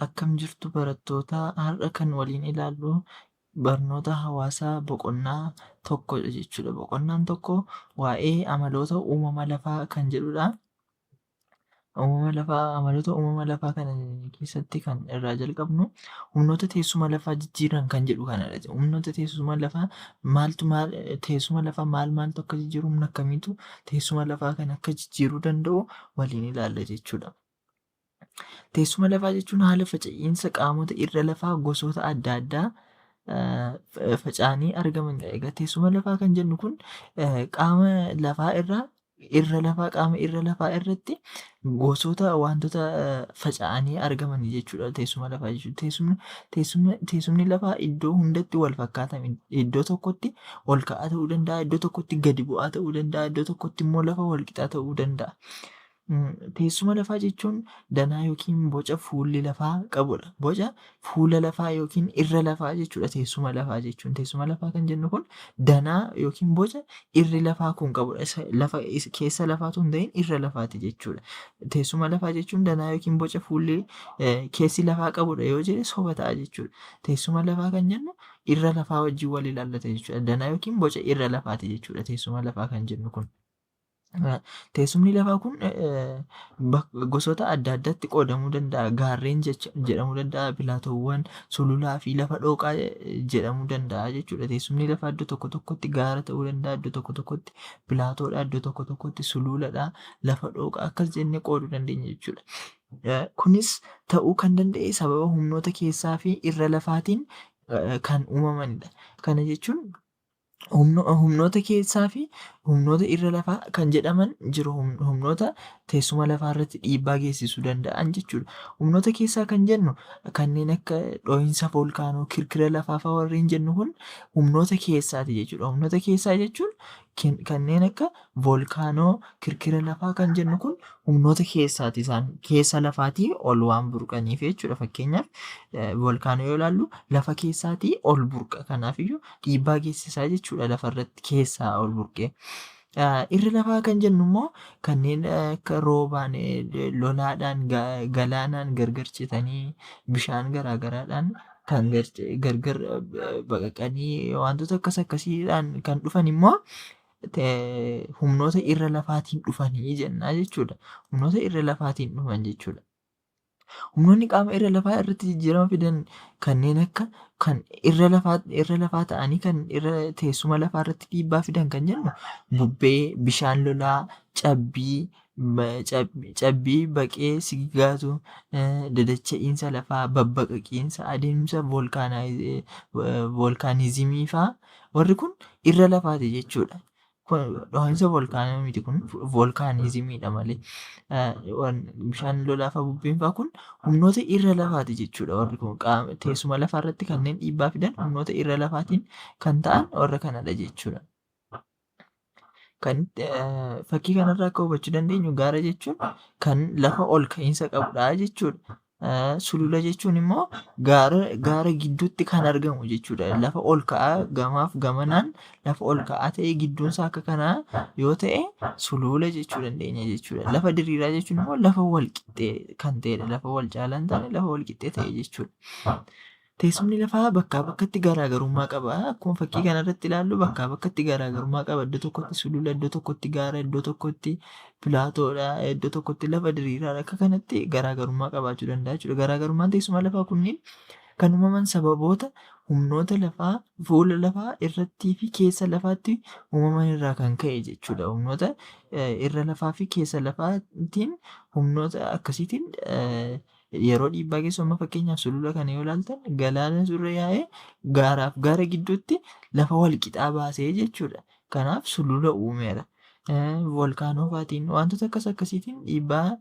Akkam jirtu barattoota? Har'a kan waliin ilaallu barnoota hawaasaa boqonnaa tokkodha jechuudha. Boqonnaan tokko waa'ee amaloota uumama lafaa kan jedhudha. Uumama lafaa, amaloota uumama lafaa kana keessatti kan irraa jalqabnu humnoota teessuma lafaa jijjiiran kan jedhu kanadha. Humnoota teessuma lafaa maaltu maal, teessuma lafaa maal maaltu akka jijjiiru, humna akkamiitu teessuma lafaa kana akka jijjiiruu danda'u waliin ilaalla jechuudha. Teessuma lafaa jechuun haala faca'iinsa qaamota irra lafaa gosoota adda addaa faca'anii argamanidha. Egaa teessuma lafaa kan jennu kun qaama lafaa irraa irra lafaa qaama irra lafaa irratti gosoota wantoota faca'anii argaman jechuudha teessuma lafaa jechuudha. Teessumni lafaa iddoo hundatti wal fakkaataa miti. Iddoo tokkotti ol ka'aa ta'uu danda'a, iddoo tokkotti gadi bu'aa ta'uu danda'a, iddoo tokkotti immoo lafa wal qixaa ta'uu danda'a. Teessuma lafaa jechuun danaa yookiin boca fuulli lafaa qabudha. Boca fuula lafaa yookiin irra lafaa jechuudha teessuma lafaa jechuun. Teessuma lafaa kan jennu kun danaa yookiin boca irri lafaa kun qabudha. Isa lafa keessa lafaatu hin ta'in irra lafaati jechuudha. Teessuma lafaa jechuun danaa yookiin boca fuulli keessi lafaa qabudha yoo jedhe soba ta'a jechuudha. Teessuma lafaa kan jennu irra lafaa wajjin wal ilaallata jechuudha. Danaa yookiin boca irra lafaati jechuudha teessuma lafaa kan jennu kun. Teessumni lafaa kun gosoota adda addaatti qoodamuu danda'a. Gaarreen jedhamuu danda'a, pilaatoowwan, sululaa fi lafa dhooqaa jedhamuu danda'a jechuudha. Teessumni lafaa iddoo tokko tokkotti gaara ta'uu danda'a, iddoo tokko tokkotti pilaatoodha, iddoo tokko tokkotti sululadha, lafa dhooqaa akkas jennee qooduu dandeenya jechuudha. Kunis ta'uu kan danda'e sababa humnoota keessaa fi irra lafaatiin kan uumamanidha. Kana jechuun humnoota keessaa fi humnoota irra lafaa kan jedhaman jiru. Humnoota teessuma lafaa irratti dhiibbaa geessisuu danda'an jechuudha. Humnoota keessaa kan jennu kanneen akka dhohiinsa voolkaanoo, kirkira lafaa fa'aa warreen jennu kun humnoota keessaati jechuudha. Humnoota keessaa jechuun kanneen akka voolkaanoo, kirkira lafaa kan jennu kun humnoota keessaati, isaan keessa lafaatii ol waan burqaniif jechuudha. Fakkeenyaaf voolkaanoo yoo ilaallu lafa keessaatii ol burqa. Kanaafiyyuu dhiibbaa geessisaa jechuudha lafarratti keessaa ol burqee. Irra lafaa kan jennu immoo kanneen akka roobaan, lolaadhaan, galaanaan gargar citanii, bishaan garaagaraadhaan kan gargar baqaqanii, wantoota akkas akkasiidhaan kan dhufan immoo humnoota irra lafaatiin dhufanii jenna jechuudha. Humnoota irra lafaatiin dhufan jechuudha. Humnoonni qaama irra lafaa irratti jijjiirama fidan kanneen akka kan irra lafaa ta'anii kan irra teessuma lafaa irratti dhiibbaa fidan kan jennu bubbee, bishaan lolaa, cabbii, cabbii baqee sigigaatu, dadacha'iinsa lafaa, babbaqaqiinsa, adeemsa voolkaanizimii fa'aa warri kun irra lafaati jechuudha. Dhohiinsa voolkaanoo miti, kun voolkaanizimiidha malee. Bishaan lolaa fa'aa bubbeen fa'aa kun humnoota irra lafaati jechuudha. Warri kun qaama teessuma lafaa irratti kanneen dhiibbaa fidan humnoota irra lafaatiin kan ta'an warra kanadha jechuudha. Kan fakkii kanarraa akka hubachuu dandeenyu gaara jechuun kan lafa ol ka'iinsa qabudha jechuudha. Sulula jechuun immoo gaara gaara gidduutti kan argamu jechuudha. Lafa ol ka'aa gamaaf gamanaan lafa ol ka'aa ta'e gidduun isaa akka kanaa yoo ta'e sulula jechuu dandeenya jechuudha. Lafa diriiraa jechuun immoo lafa wal qixxee kan ta'edha. Lafa wal caalaa hin taane, lafa wal qixxee ta'e jechuudha. Teessumni lafaa bakkaa bakkatti garaagarummaa qaba. Akkuma fakkii kanarratti ilaallu bakkaa bakkatti garaagarummaa qaba. Iddoo tokkotti sulula, iddoo tokkotti gaara, iddoo tokkotti pilaatoodha, iddoo tokkotti lafa diriiraadha. Akka kanatti garaagarummaa qabaachuu danda'a jechuudha. Garaagarummaan teessuma lafaa kunniin kan uumaman sababoota humnoota lafaa fuula lafaa irrattii fi keessa lafaatti uumaman irraa kan ka'e jechuudha. Humnoota irra lafaa fi keessa lafaatiin, humnoota akkasiitiin yeroo dhiibbaa geessu. Amma fakkeenyaaf sulula kana yoo ilaaltan galaana surra yaa'ee gaaraaf gaara gidduutti lafa wal qixaa baasee jechuudha. Kanaaf sulula uumeera. Volkaanoo fa'aatiin, wantoota akkas akkasiitiin dhiibbaa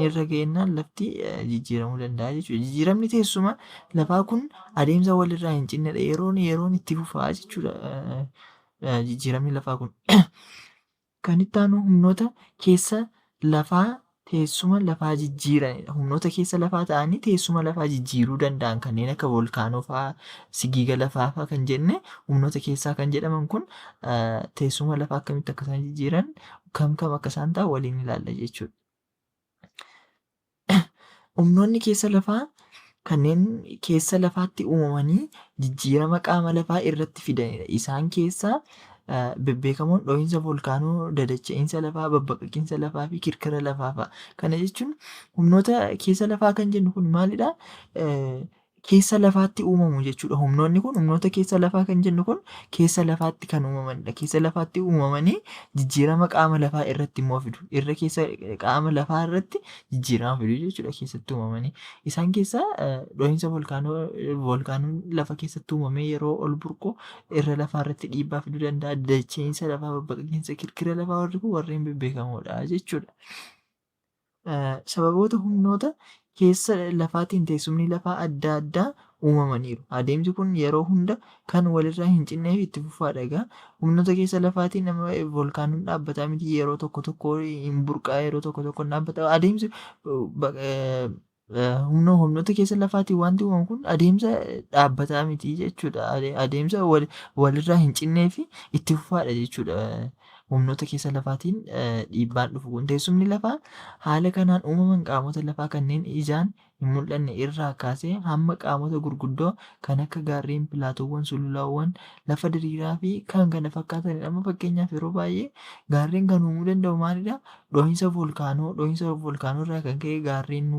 irra ga'ennaan lafti jijjiiramuu danda'a jechuudha. Jijjiiramni teessuma lafaa kun adeemsa walirraa hin cinnedha. Yeroon yeroon itti fufaa jechuudha jijjiiramni lafaa kun. Kan itti aanu humnoota keessa lafaa teessuma lafaa jijjiiranidha. Humnoota keessa lafaa ta'anii teessuma lafaa jijjiiruu danda'an kanneen akka volkaanoo fa'aa, sigiga lafaa fa'aa kan jenne, humnoota keessaa kan jedhaman kun teessuma lafaa akkamitti akka isaan jijjiiran, kam kam akka isaan ta'an waliin ilaalla jechuudha. Humnoonni keessa lafaa kanneen keessa lafaatti uumamanii jijjiirama qaama lafaa irratti fidanidha. Isaan keessaa bebbeekamoon dhohiinsa volkaanoo, dadacha'iinsa lafaa, babbaqaqiinsa lafaa fi kirkira lafaa fa'a. Kana jechuun humnoota keessa lafaa kan jennu kun maalidha? Keessa lafaatti uumamu jechuudha. Humnoonni kun humnoota keessa lafaa kan jennu kun keessa lafaatti kan uumamanidha. Keessa lafaatti uumamanii jijjiirama qaama lafaa irratti immoo fidu. Irra keessa qaama lafaa irratti jijjiirama fidu jechuudha keessatti uumamanii. Isaan keessaa dhohiinsa volkaanoo volkaanoon lafa keessatti uumamee yeroo ol burqu irra lafaa irratti dhiibbaa fiduu danda'a. Dacha'insa lafaa, babbaqaqiinsa kirkira lafaa warri kun warreen bebbeekamoodha jechuudha. Sababoota humnoota keessa lafaatiin teessumni lafaa adda addaa uumamaniiru. Adeemsi kun yeroo hunda kan walirraa hin cinnee fi itti fufaadha. Egaa humnoota keessa lafaatiin nama volkaanoon dhaabbataa miti yeroo tokko tokko hin burqaa yeroo tokko tokko hin dhaabbata. Adeemsi humnoota keessa lafaatiin wanti uumamu kun adeemsa dhaabbataa miti jechuudha. Adeemsa walirraa hin cinnee fi itti fufaadha jechuudha. Humnoota keessa lafaatiin dhiibbaan dhufu kun teessumni lafaa haala kanaan uumaman qaamota lafaa kanneen ijaan hin mul'anne irraa kaasee hamma qaamota gurguddoo kan akka gaarreen, pilaatoowwan, sululawwan, lafa diriiraa fi kan kana fakkaatanidha. Amma fakkeenyaaf yeroo baay'ee gaarreen kan uumuu danda'u maalidha? Dhohiinsa volkaanoo, dhohiinsa volkaanoo irraa kan ka'e gaarreen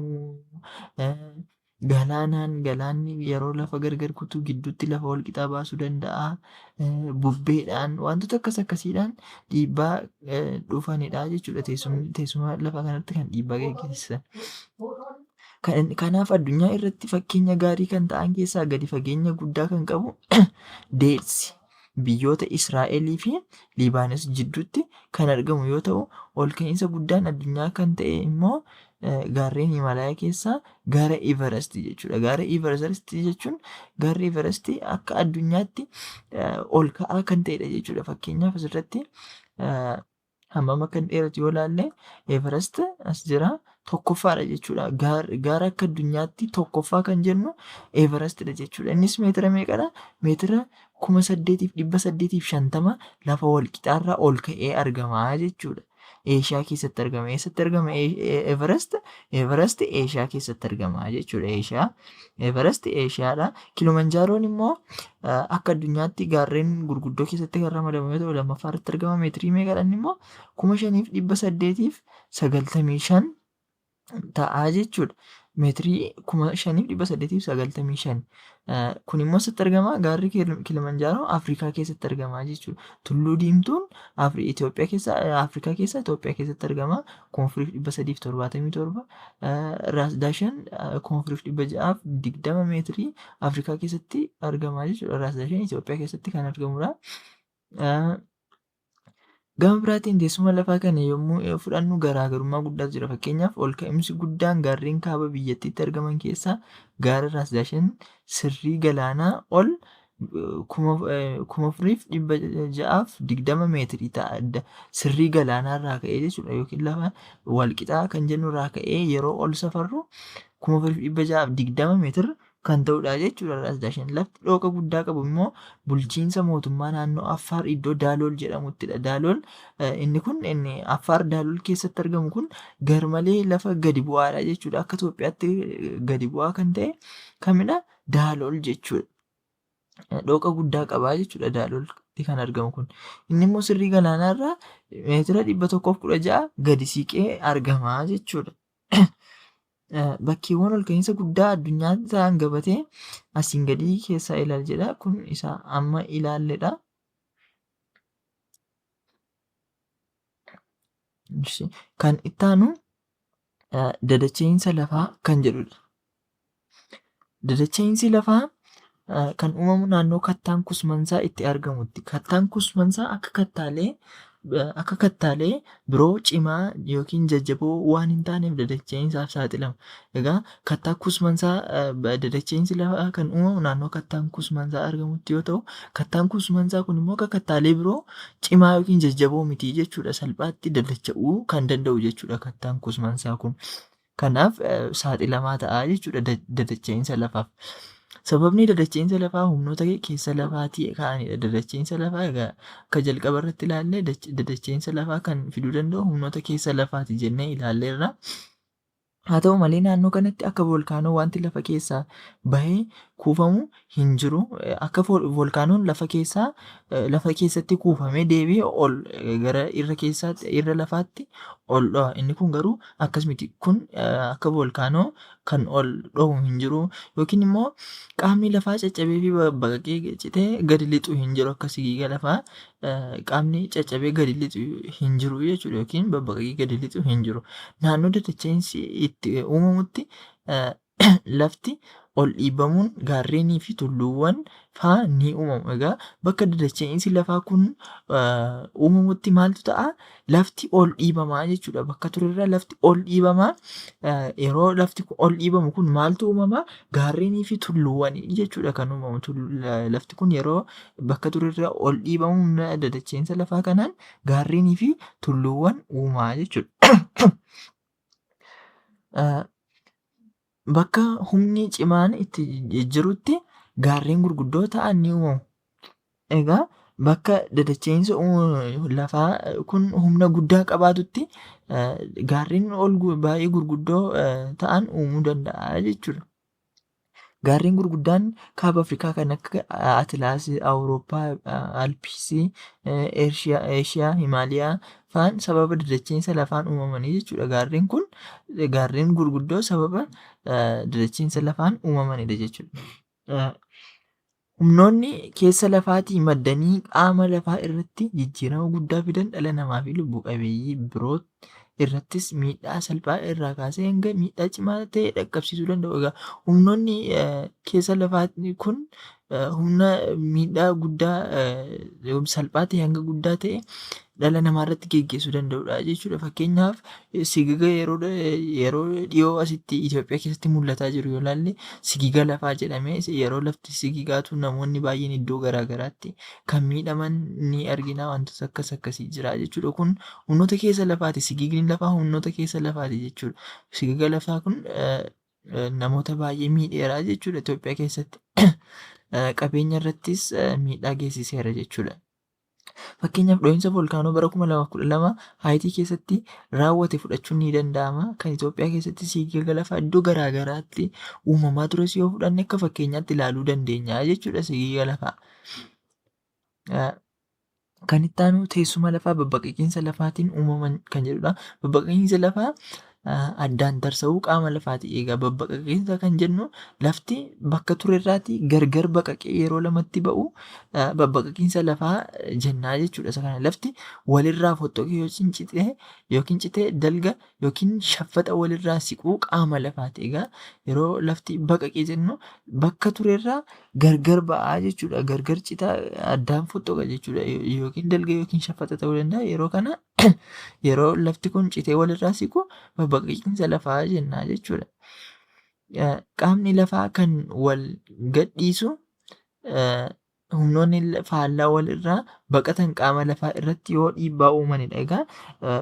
galaanaan galaanni yeroo lafa gargar kutu gidduutti lafa wal qixaa baasuu danda'a. Bubbeedhaan wantoota akkas akkasiidhaan dhiibbaa dhufanidha jechuudha. Teessuma lafaa kanatti kan dhiibbaa geggeessan. Kanaaf addunyaa irratti fakkeenya gaarii kan ta'an keessaa gadi fageenya guddaa kan qabu Deetsi biyyoota Israa'elii fi Liibaanos jidduutti kan argamu yoo ta'u, ol ka'iinsa guddaan addunyaa kan ta'e immoo gaarreen Himalaayaa keessaa gaara Everest jechuudha. Gaara Everest jechuun gaarri Everest akka addunyaatti ol ka'aa kan ta'edha jechuudha. Fakkeenyaaf asirratti hammam akka inni dheeratu yoo ilaalle Everest as jira tokkoffaadha jechuudha. Gaara akka addunyaatti tokkoffaa kan jennu Everestidha jechuudha. Innis meetira meeqadha? Meetira 8,850 lafa wal qixaarraa ol ka'ee argama jechuudha. Eeshiyaa keessatti argama. Eessatti argama Everest? Everest Eeshiyaa keessatti argama jechuudha. Eeshiyaa Everest Eeshiyaadha. Kilimanjaaroon immoo akka addunyaatti gaarreen gurguddoo keessatti kan ramadamu yoo ta'u lammaffaa irratti argama. Meetirii meeqadha inni immoo? 5,895 ta'a jechuudha. Meetirii 5,895. Kun immoo eessatti argama? Gaarri Kilimanjaaroo Afrikaa keessatti argama jechuudha. Tulluu Diimtuun Itoophiyaa keessa Afrikaa keessa Itoophiyaa keessatti argama. 4,377. Raas Daashan 4,620 meetirii Afrikaa keessatti argama jechuudha. Raas Daashan Itoophiyaa keessatti kan argamudha. Gama biraatiin teessuma lafaa kana yommuu fudhannu garaagarummaa guddaatu jira. Fakkeenyaaf ol ka'umsi guddaan gaarreen kaaba biyyattiitti argaman keessaa gaara Raas Daashan sirrii galaanaa ol 4,620 meetirii ta'a. Sirrii galaanaa irraa ka'ee jechuudha yookiin lafa walqixaa kan jennu irraa ka'ee yeroo ol safarru 4,620 meetira kan ta'udha jechuudha Raas Daashan. Lafti dhooqa guddaa qabu immoo bulchiinsa mootummaa naannoo Affaar iddoo Daalool jedhamuttidha. Daalool inni kun inni Affaar Daalool keessatti argamu kun garmalee lafa gadi bu'aadha jechuudha. Akka Itoophiyaatti gadi bu'aa kan ta'e kamidha? Daalool jechuudha. Dhooqa guddaa qabaa jechuudha Daalooltti kan argamu kun. Inni immoo sirrii galaanaarraa meetira 116 gadi siqee argama jechuudha. Bakkeewwan olka'iinsa guddaa addunyaa ta'an gabatee asiin gadii keessaa ilaali jedha. Kun isa amma ilaalledha. Kan itti aanu dadacha'iinsa lafaa kan jedhudha. Dadacha'iinsi lafaa kan uumamu naannoo kattaan kusmansaa itti argamutti. Kattaan kusmansaa akka kattaalee biroo cimaa yookiin jajjaboo waan hin taaneef dadacha'iinsaaf saaxilama. Egaa kattaa kusmansaa dadacha'iinsi lafaa kan uumamu naannoo kattaan kusmansaa argamutti yoo ta'u, kattaan kusmansaa kun immoo akka kattaalee biroo cimaa yookiin jajjaboo miti jechuudha. Salphaatti dadacha'uu kan danda'u jechuudha kattaan kusmansaa kun. Kanaaf saaxilamaa ta'a jechuudha dadacha'iinsa lafaaf. Sababni dadacha'iinsa lafaa humnoota keessa lafaatii ka'anidha. Dadacha'iinsa lafaa egaa akka jalqaba irratti ilaalle dadacha'iinsa lafaa kan fiduu danda'u humnoota keessa lafaati jennee ilaalleerra. Haa ta'u malee naannoo kanatti akka voolkaanoo wanti lafa keessaa bahee kuufamu hin jiru. Akka voolkaanoon lafa keessaa lafa keessatti kuufamee deebi'ee ol gara irra keessaatti irra lafaatti ol dho'a. Inni kun garuu akkas miti. Kun akka voolkaanoo kan ol dhohu hin jiru. Yookiin immoo qaamni lafaa caccabee fi baqaqee citee gadi lixu hin jiru. Akka sigiga lafaa qaamni caccabee gadi lixu hin jiru jechuudha. Yookiin babbaqaqee gadi lixu hin jiru. Naannoo dadacha'iinsi itti uumamutti lafti ol dhiibamuun gaarreenii fi tulluuwwan fa'aa ni uumamu. Egaa bakka dadacha'iinsi lafaa kun uumamutti maaltu ta'a? Lafti ol dhiibamaa jechuudha. Bakka turerraa lafti ol dhiibamaa. Yeroo lafti ol dhiibamu kun maaltu uumamaa? Gaarreenii fi tulluuwwan jechuudha kan uumamu. Lafti kun yeroo bakka turerraa ol dhiibamu humna dadacha'iinsa lafaa kanaan gaarreenii fi tulluuwwan uumaa jechuudha. Bakka humni cimaan itti jirutti gaarreen gurguddoo ta'an ni uumamu. Egaa bakka dadacha'iinsa lafaa kun humna guddaa qabaatutti gaarreen ol baay'ee gurguddoo ta'an uumuu danda'a jechuudha. Gaarreen gurguddaan kaaba Afrikaa kan akka Atilaas, Awurooppaa, Alpiisii, Eeshiyaa, Himaaliyaa fa'aan sababa dadacha'iinsa lafaan uumamanii jechuudha. Gaarreen kun gaarreen gurguddoo sababa dadacha'iinsa lafaan uumamanidha jechuudha. Humnoonni keessa lafaatii maddanii qaama lafaa irratti jijjiirama guddaa fidan dhala namaa fi lubbu qabeeyyii biroo irrattis miidhaa salphaa irraa kaasee hanga miidhaa cimaa ta'e dhaqqabsiisuu danda'u. Egaa humnoonni keessa lafaa kun humna miidhaa guddaa salphaa ta'e hanga guddaa ta'e dhala namaa irratti geggeessuu danda'udha jechuudha. Fakkeenyaaf sigiga yeroo dhiyoo asitti Itoophiyaa keessatti mul'ataa jiru yoo ilaalle sigiga lafaa jedhamee yeroo lafti sigigaatu namoonni baay'een iddoo garaa garaatti kan miidhaman ni argina. Wantoota akkas akkasii jira jechuudha. Kun humnoota keessa lafaati. Sigigni lafaa humnoota keessa lafaati jechuudha. Sigiga lafaa kun namoota baay'ee miidheera jechuudha Itoophiyaa keessatti. Qabeenya irrattis miidhaa geessiseera jechuudha. Fakkeenyaaf dho'iinsa voolkaanoo bara 2012 Haayitii keessatti raawwate fudhachuun ni danda'ama. Kan Itoophiyaa keessatti sigiga lafaa iddoo garaa garaatti uumamaa tures yoo fudhanne akka fakkeenyaatti ilaaluu dandeenya jechuudha sigiga lafaa. Kan itti aanu teessuma lafaa babbaqiinsa lafaatiin uumaman kan jedhudha. Babbaqiinsi lafaa addaan tarsa'uu qaama lafaati. Egaa babbaqiinsa kan jennu lafti bakka turerraatii gargar baqaqee yeroo lamatti ba'u babbaqiinsa lafaa jennaa jechuudha. Isa kana lafti walirraa fottoqee yookiin citee yookiin citee dalga yookiin shaffaxa walirraa siquu qaama lafaati. Egaa yeroo lafti baqaqee jennu bakka turerraa gargar ba'aa jechuudha. Gargar citaa addaan fottoqa jechuudha. Yookiin dalga yookiin shaffaxa ta'uu danda'a. Yeroo kana yeroo lafti kun citee walirraa siqu babbaqiinsa lafaa jenna jechuudha. Qaamni lafaa kan wal gadhiisu humnoonni faallaa walirraa baqatan qaama lafaa irratti yoo dhiibbaa uumanidha. Egaa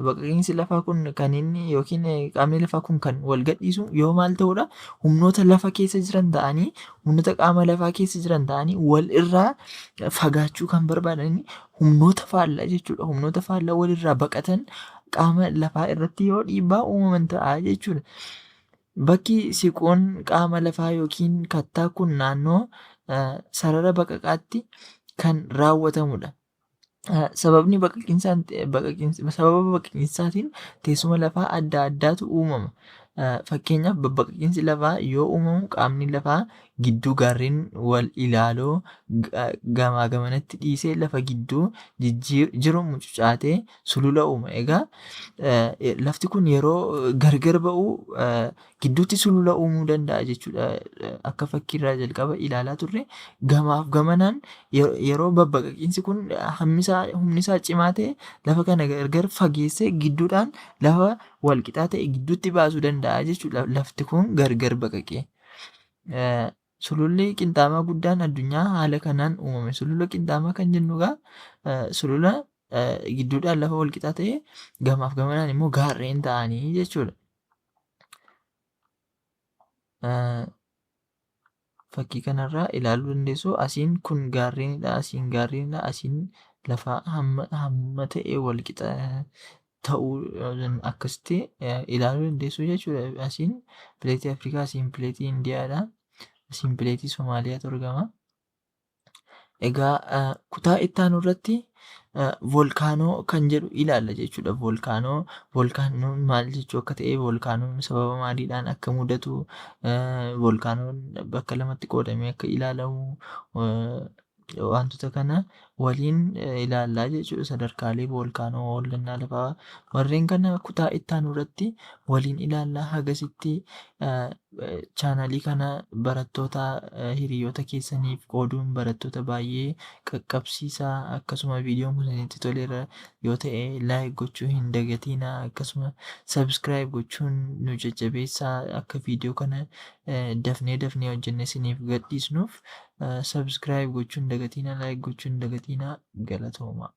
baqiinsi lafaa kun kan inni yookiin qaamni lafaa kun kan wal gadhiisu yoo maal ta'udha? Humnoota lafa keessa jiran ta'anii humnoota qaama lafaa keessa jiran ta'anii wal irraa fagaachuu kan barbaadan humnoota faallaa jechuudha. Humnoota faallaa walirraa baqatan qaama lafaa irratti yoo dhiibbaa uumaman ta'a jechuudha. Bakki siquun qaama lafaa yookiin kattaa kun naannoo sarara baqaqaatti kan raawwatamudha. Sababni sababa baqiqinsaatiin teessuma lafaa adda addaatu uumama. Fakkeenyaaf babbaqiinsi lafaa yoo uumamu qaamni lafaa gidduu gaarreen wal ilaaloo gamaa gamanatti dhiisee lafa gidduu jiru mucucaatee sulula uuma. Egaa lafti kun yeroo gargar ba'u gidduutti sulula uumuu danda'a jechuudha. Akka fakkiirraa jalqaba ilaalaa turre gamaaf gamanaan yeroo babbaqaqiinsi kun hammisaa humni isaa cimaa ta'e lafa kana gargar fageessee gidduudhaan lafa walqixaa ta'e gidduutti baasuu danda'a jechuudha. Lafti kun gargar baqaqee. Sululli qinxaamaa guddaan addunyaa haala kanaan uumame. Sulula qinxaamaa kan jennu egaa sulula gidduudhaan lafa walqixaa ta'e gamaaf gamanaan immoo gaarreen ta'anii jechuudha. Fakkii kanarraa ilaaluu dandeessu. Asiin kun gaarreenidha, asiin gaarreenidha, asiin lafa hamma hamma ta'e walqixa Ta'uu akkasitti ilaaluu dandeessu jechuudha. Asiin pileetii Afrikaa, asiin pileetii Indiyaadha. Asiin pileetii Somaaliyaatu argama. Egaa kutaa itti aanu irratti voolkaanoo kan jedhu ilaalla jechuudha. Voolkaanoo, voolkaanoon maal jechuu akka ta'e, voolkaanoon sababa maaliidhaan akka mudatu, voolkaanoon bakka lamatti qoodamee akka ilaalamu, wantoota kana waliin ilaallaa jechuudha. Sadarkaalee voolkaanoo, hollannaa lafaa, warreen kana kutaa itti aanu irratti waliin ilaallaa. Hagasitti chaanalii kana barattoota hiriyoota keessaniif qooduun barattoota baay'ee qaqqabsiisaa. Akkasuma viidiyoon kun isinitti toleera yoo ta'e like gochuu hin dagatinaa. Akkasuma subscribe gochuun nu jajjabeessaa. Akka viidiyoo kana dafnee dafnee hojjennee isiniif gadhiisnuuf subscribe gochuu hin dagatinaa, like gochuu hin dagatinaa. Galatooma.